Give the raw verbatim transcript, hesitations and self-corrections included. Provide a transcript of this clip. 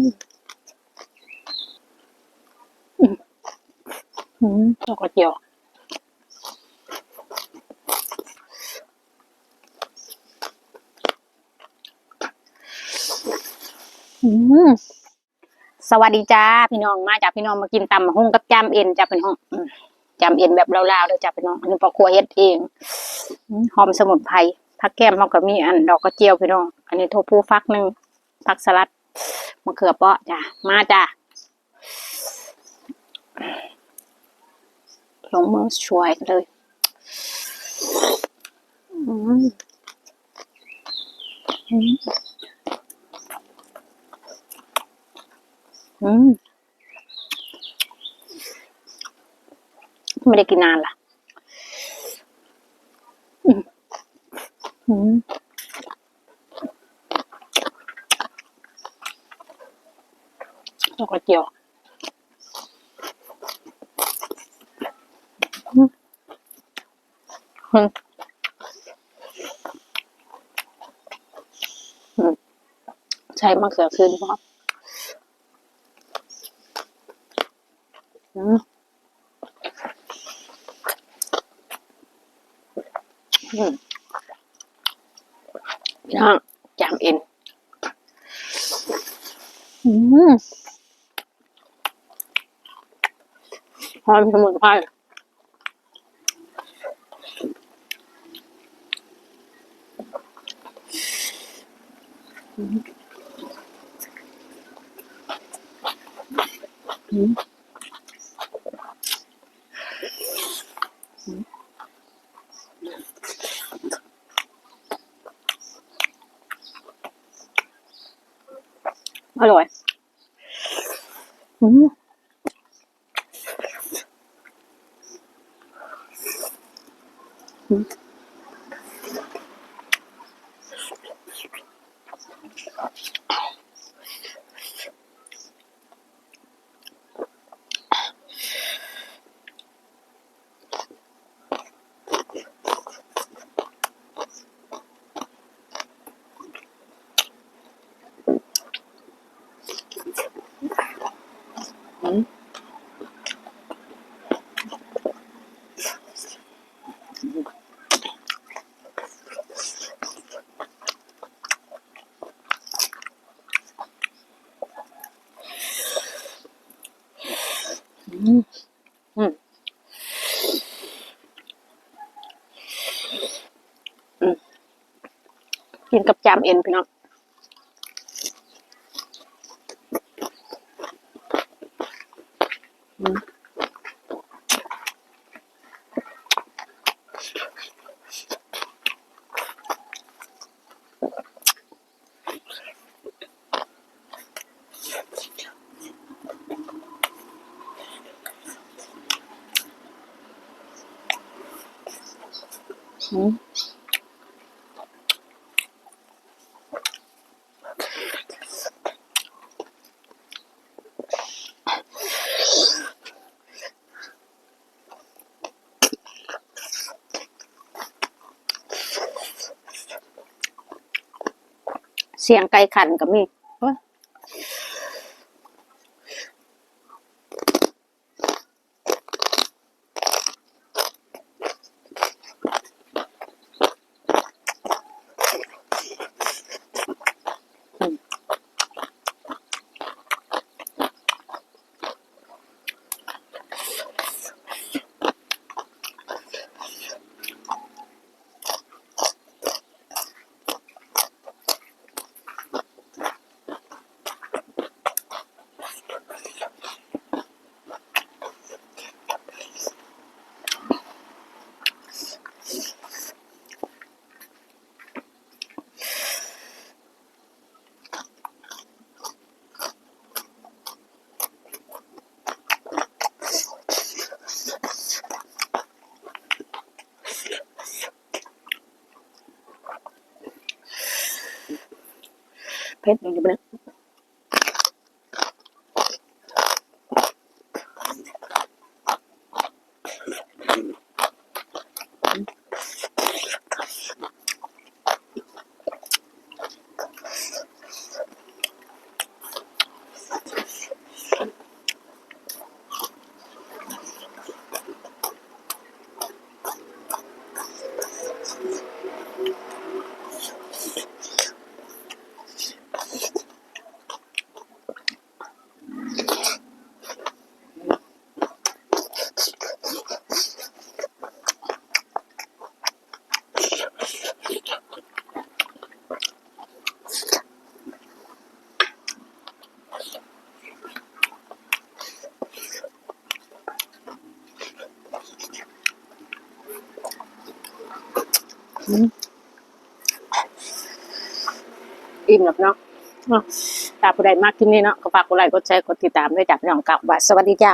อืม อืม ดอกกระเจียว อืม สวัสดีจ้าพี่น้อง มาจ้าพี่น้อง มากินตำบักหุ่งกับจ้ามเอ็นจ้าพี่น้อง อืม จ้ามเอ็นแบบลาวๆเด้อจ้าพี่น้อง อันนี้พ่อครัวเฮ็ดเอง อืม หอมสมุนไพร ผักแก้มเฮาก็มีอันดอกกระเจียวพี่น้อง อันนี้ถั่วพูฝักหนึ่ง ผักสลัด มะเขือเปราะจ้า มาจ้า ลงมือช่วยเลย อืม อืม อืม ไม่ได้กินนานละ อืม อืม ดอกกระเจียว อืม อืม อืม ใส่มะเขือคืนพร้อม อืม อืม พี่น้อง จ้ามเอ็น อืม หอมสมุนไพร อืม อืม อร่อย อืม อืม อืม อืม อืม อืม กินกับจ้ามเอ็นพี่น้อง อืม อืม เสียงไก่ขันก็มี โอ๊ย อืม เผ็ดอยู่บ่เนี่ย อืม อิ่มแล้วเนาะ ถ้าผู้ใดมักคลิปนี้เนาะ ก็ฝากกดไลค์ กดแชร์ กดติดตามด้วยจ้ะพี่น้อง กราบว่าสวัสดีจ้า